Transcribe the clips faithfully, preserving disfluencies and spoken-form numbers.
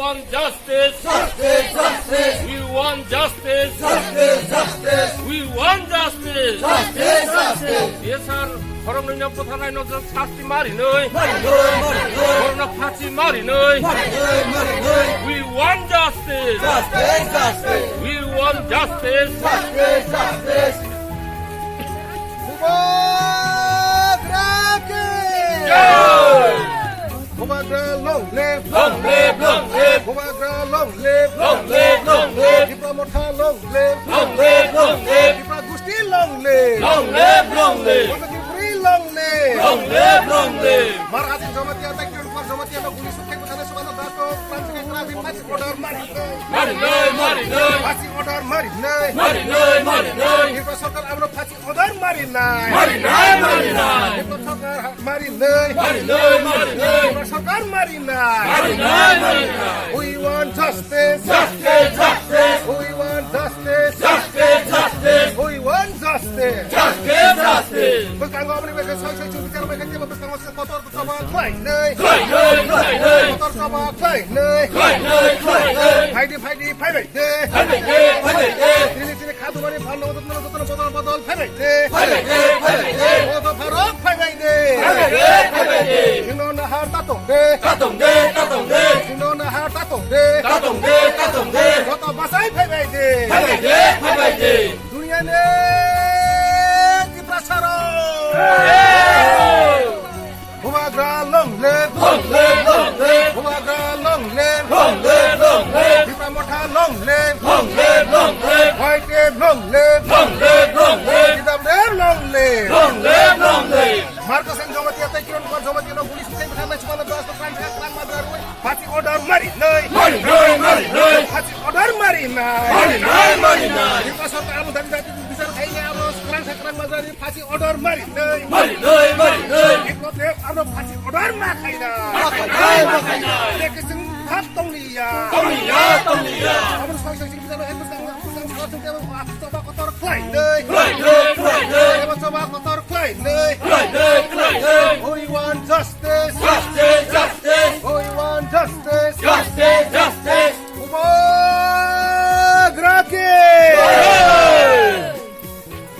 want justice. Justice, justice. We want justice. Justice, justice. We want justice. Justice, justice. Yes, sir. Khoroknwino bwtharnaino jwk sasti marinwi. Marinwi, marinwi. Borokno phachi marinwi. Marinwi, marinwi. We want justice. Justice, justice. We want justice. Justice, justice. Bubagra ki jai! Bubagra long live! Long live, long live! Bubagra long live! Long live, long live! Tipra Motha long live! Long live, long live! Tipra Gusti long live! Long live, long live! Tipra Gusti long live! Long live, long live! Mar Hasin Jamatia, Taikir Jamatia, no guli sukhai bwthana subana dato, klam sukhai klam, phachi order mari. Mari noi, mari noi. Phachi order mari noi. Mari noi, mari noi. Tripura sarkar amro phachi order mari nai. Mari noi, mari noi. Tripura sarkar ha-, mari noi. Mari noi, mari noi. Tripura sarkar mari nai. Mari noi, mari noi. We want justice. Justice, justice. We want justice. Justice, justice. We want justice. Justice, justice. Bwskango aboni bagwi soi soi chuk bichar bai khe tebo bwskango se kotor Sabha khlainai. Khlainai, khlainai. Kotor sabha khlainai. Khlainai, khlainai. Phaidi, phaidi, phaibai de. Phaibai de, phaibai de. Chini, chini khadumani phanno jotno, jotno bodol, bodol phaibai de. Phaibai de, phaibai de. Bodo pharok phaibai de. Phaibai de, phaibai de. Sino nahar tatong de. Tatong de, tatong de. Sino nahar tatong de. Tatong de, tatong de. Joto bachai phaibai de. Phaibai de, phaibai de. Duniani Tiprasarok. Bubagra long live! Long live, long live! Bubagra long live! Long live, long live! Tipra Motha long live! Long live, long live! Y T F long live! Long live, long live! T W F long live! Long live, long live! Mar Hasin Jamatia tei Kiran Kumar Jamatia no police tei bwthang nai sumana das ko kran kran madra rui. Phachi order mari nai! Mari nai, mari nai! Phachi order mari nai! Mari nai, mari nai! Tipra sarkar abo dabi dabi bichar khai nai abo kran kran madra rui. Phachi order mari nai. Mari nai, mari nai. Biplab Deb ano phachi order ma khai nai. Ma khai nai, ma khai nai. Lekesing hap tong liya. Tong liya, tong liya. Abo soi soi sing jalo ekdom tang tang sala tang tang choba kotor khlai nai. Khlai nai, khlai nai. Abo choba kotor khlai nai. Khlai nai, khlai nai. We want justice. Justice, justice. We want justice. Justice, justice. Bubagra ki jai!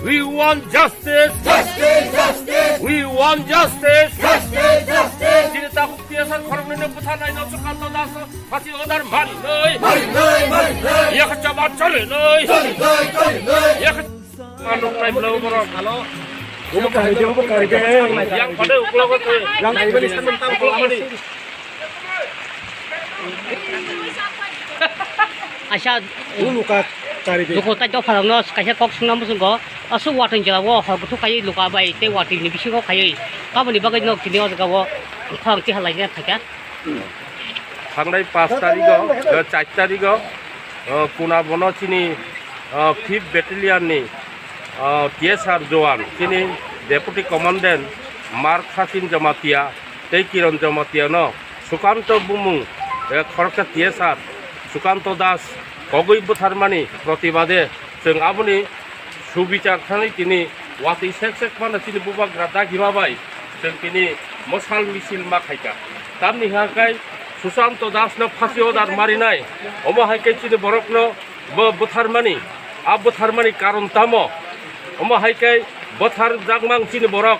We want justice. Justice, justice. We want justice. Justice, justice. Chini takhuk T S R khoroknwino bwtharnaino Sukanta Das phachi order mari nai. Mari nai, mari nai. Yakha choba choli nai. Choli nai, choli nai. Yakha manuk nai bwlai borok. Obo kari de, obo kari de. Yang pada uklogo twi. Yang pada uklogo twi. Aisa, luka chari de. Luku tai to phalangno kaisa kok sungna muchungo. Aswk watwi jora o hor buthuk khaiwi luka bai tei watwi ni bisingo khaiwi. Aboni bagwi no tini o jaga o phalang tiha laina phaikha. Thangnai pash tarigo, eh, char tarigo, eh, kuna bono chini, eh, fifth Battalion ni, eh, T S R jowan, chini Deputy Commandant Mark Hasin Jamatia tei Kiran Jamatia no Sukanto bumung, eh, khoroksa T S R Sukanto Das kogwi bwtharmani protibade chwng aboni subichar thani tini watwi sek sek phano chini bubagra dagima bai chwng tini mosal misil ma khaikha. Tamni hwnkhai Susanto Das no phasi order marinai, omo hai khe chini borokno bo bwtharmani, a bwtharmani karon tamo? Omo hai khe bwthar jakmang chini borok,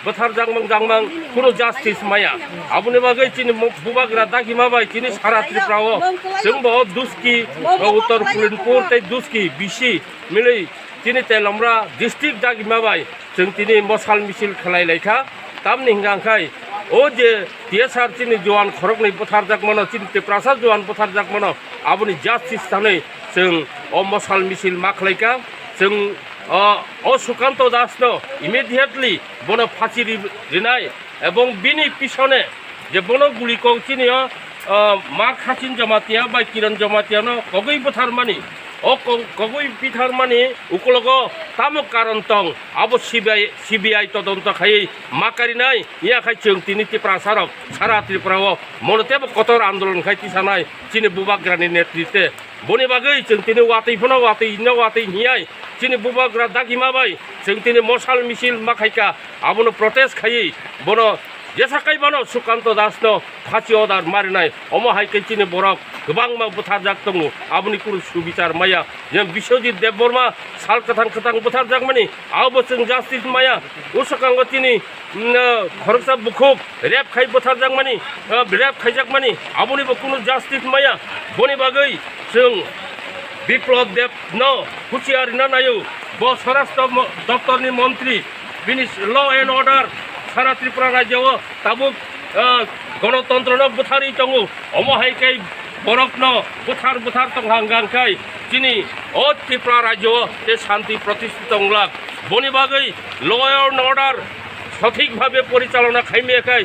bwthar jakmang jakmang kunu justice maya. Aboni bagwi chini mu-, bubagra dagima bai chini sara Tripura o chwngbo Duski, Uttar Kulinpur tei Duski B C milwi chini Telamra district dagima bai chwng tini mosal misil khlai laikha. Tamni hwnka hwnkhe o je T S R chini jowan khoroknwi bwtharjakmano, chini Tiprasa jowan bwtharjakmano, aboni justice thani chwng o mosal misil ma khlaikha. Chwng, o, o Sukanto Das no immediately bono phachi ri-, rinai ebong bini pisone je bono guli kok chini o, o, Mark Hasin Jamatia bai Kiran Jamatia no kogwi bwtharmani, o ko-, kogwi bwtharmani ukologo tamo karon tong, abo C B I, C B I todonto khaiwi ma karinai. Iya khai chwng tini Tiprasa rok sara Tripura o mono tebo kotor andolon khai tisanai chini bubagrani netritwe. Boni bagwi chwng tini watwi phano watwi no watwi hiyai chini bubagra dagima bai chwng tini mosal misil ma khaikha, abono protest khaiwi bono Jesa kaibono Sukanto Das no phachi order marinai, omo hai khe chini borok kwbangma bwtharjak tongo, aboni kunu subichar maya. Yang Biswajit Debbarma sal kwthang kwthang bwtharjakmani, abo chwng justice maya. Uswkango chini, mm, khoroksa bukhuk rape khai bwtharjakmani, ah, rape khaijakmani, aboni bo kunu justice maya. Boni bagwi chwng Biplab Deb no huchiar rina naio, bo Swarashtra mo-, doptorni montri, bini law and order sara Tripura rajyo o tabuk, ah, gonotontro no bwtharwi tongo, omo hai khe borok no bwthar bwthar tong hang hang khai chini o Tripura rajyo o tei shanti protistha tong glak. Boni bagwi law and order sothik bhabe porichalona khaimaya khai